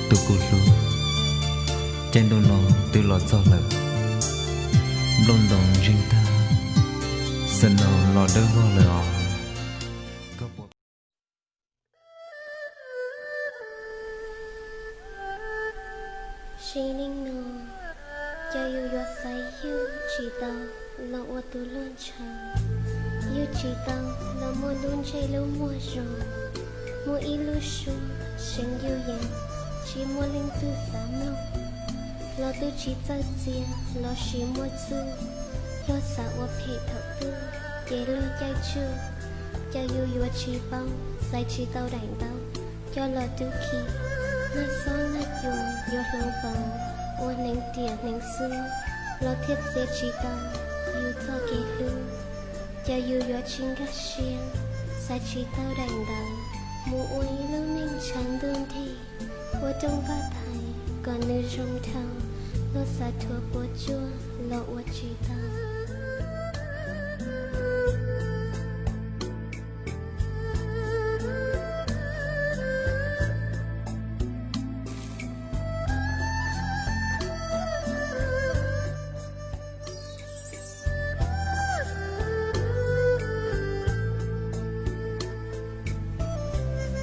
Tus kuv hlub, caij ntuj no twb los txog lawm, nplooj ntoos ntseeg tag, snow los dawb vog lawm os. Koj puas Sim neej no, cov yus yuav xaiv yug tsis tau los ua tus luag ntshaw, yug tsis tau los muaj lub ntsej lub muag zoo, muaj ib lub suab seev yug yees, tsis muaj leej twg xav mloog, los twb tsis txawj txia lossis muaj txuj, yog xav ua phem thaum twg ces luag caij tsuag. Cov yus yuav tsis paub, xaiv tsis tau daim ntaub coj los rub khi, nag xob nag cua yuav hloov pauv ua hneev riam hneev xub los thiaj txia tsis tau yus txoj kev hlub. Cov yus yuav tsis nkag siab, xaiv tsis tau daim ntawv mus ua ib lub neej ntshav ntuj nrig, ua rooj vag thaiv kom nws zoo dhau, los xav rhuav puas tsuaj los ua tsis tau.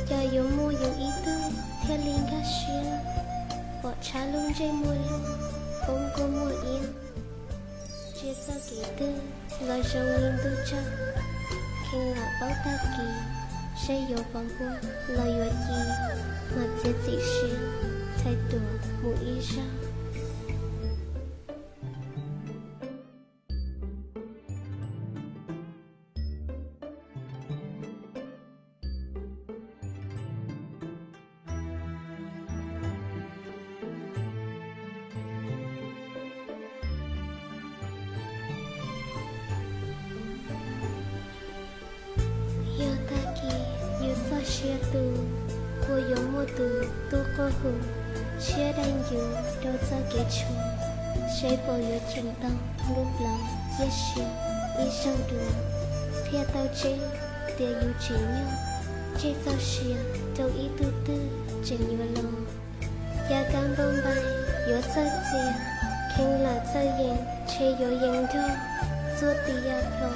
Cov yuav muaj yus ib tug thiaj li nkag siab, pom tshab lub ntsej muag luag, poob kua muag iab, ntsia txoj kev twg los zoo li ntuj tsaug, kheev lam paub tag kis seb yuav pos huab los yuav ci, mam txiav txim siab txhais tuam mus ib zaug. Yog tag kis yus txoj sia tu, puas yuav muaj tus tub quaj hu, siab dai ncuv rau txoj kev tshuav, seb puas yuav cheem tau lub plawv ciaj sia ib zaug dua, qhia tau tseeb tias yus tseem nyob, tseg txoj sia rau ib tug twg tseem yuav los. Yav kab npauj npaig yuav txawj txia, kheev lam txawj yees ntshe yuav yees nrog, txuag tis ya plho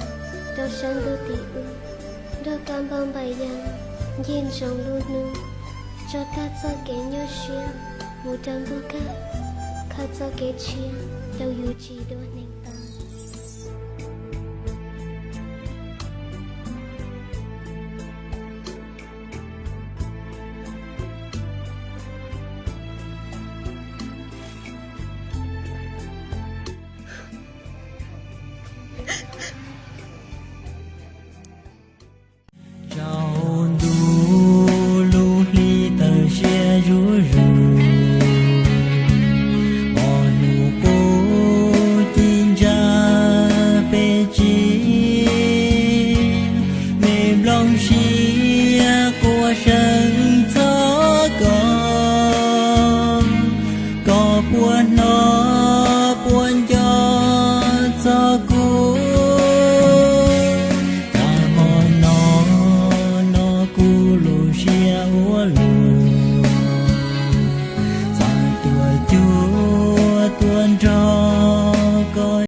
rau sab ntuj tim ub, nrog kab npauj npaig ya ncig ntsoov lub hnub, tso tag txoj kev nyuaj siab mus rau ntuj kawg, khaws txoj kev tshiab rau yus tsis dua.